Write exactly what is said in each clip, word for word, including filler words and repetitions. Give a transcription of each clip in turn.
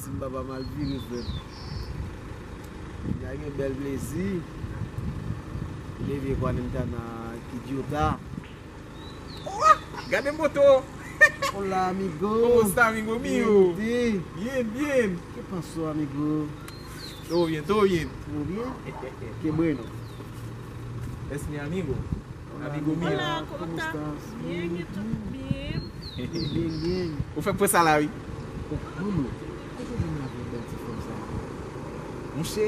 Si m pa pa mal vire, frè m. Li a gen bèl plezi. Leve kwa nentana ki idiota. Gade moto! Hola, amigo. ¿Cómo está, amigo mío? Bien, bien. ¿Qué pasó, amigo? Todo bien, todo bien. ¿Todo bien? Qué bueno. Es mi amigo. Amigo mío. Hola, ¿cómo estás? Bien, ¿y tú? Bien. Bien, bien. Ou fè pwen sa la, wi. Mano, kote w vin avèk bèl ti fòm sa? Monchè,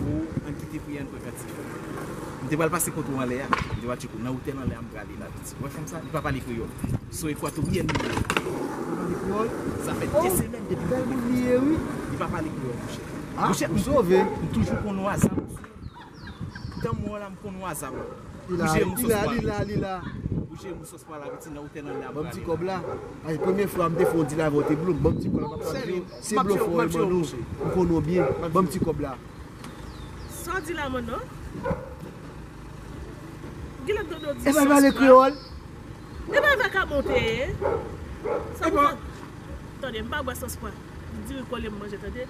ou ann kite priyè, ann pran kantik. M te pral pase kote w anlè a, m te pral tcheke w nan otèl anlè a, m prale la, piti. Ou wè fanm sa, li pa pale kreyòl. Se yon ekwatoryen li ye. Li pa pale kreyòl? Sa fè de semèn depi m konnen fanm sa. Li pa pale kreyòl, monchè. Ah, monchè, ou sove. M toujou konn yon Azam. Tan mwen la, m konn yon Azam. Li la, li la, li la, li la. Ou jere m sou spwa la, piti, nan otèl anlè a. Ban m ti kòb la. Ay, premye fwa m te fè yon deal avè w, te blow m. Ban m ti kòb la, papa. Se blofè w ye, mano. M konnen w byen. Ban m ti kòb la. Sa w di la, mano? Gilad dodo di. E pa pale kreyòl? E pa avèk amon te ye? Sa pou fè? Tande, m pa bwè sòs pwa. Diri kole m manje, tande.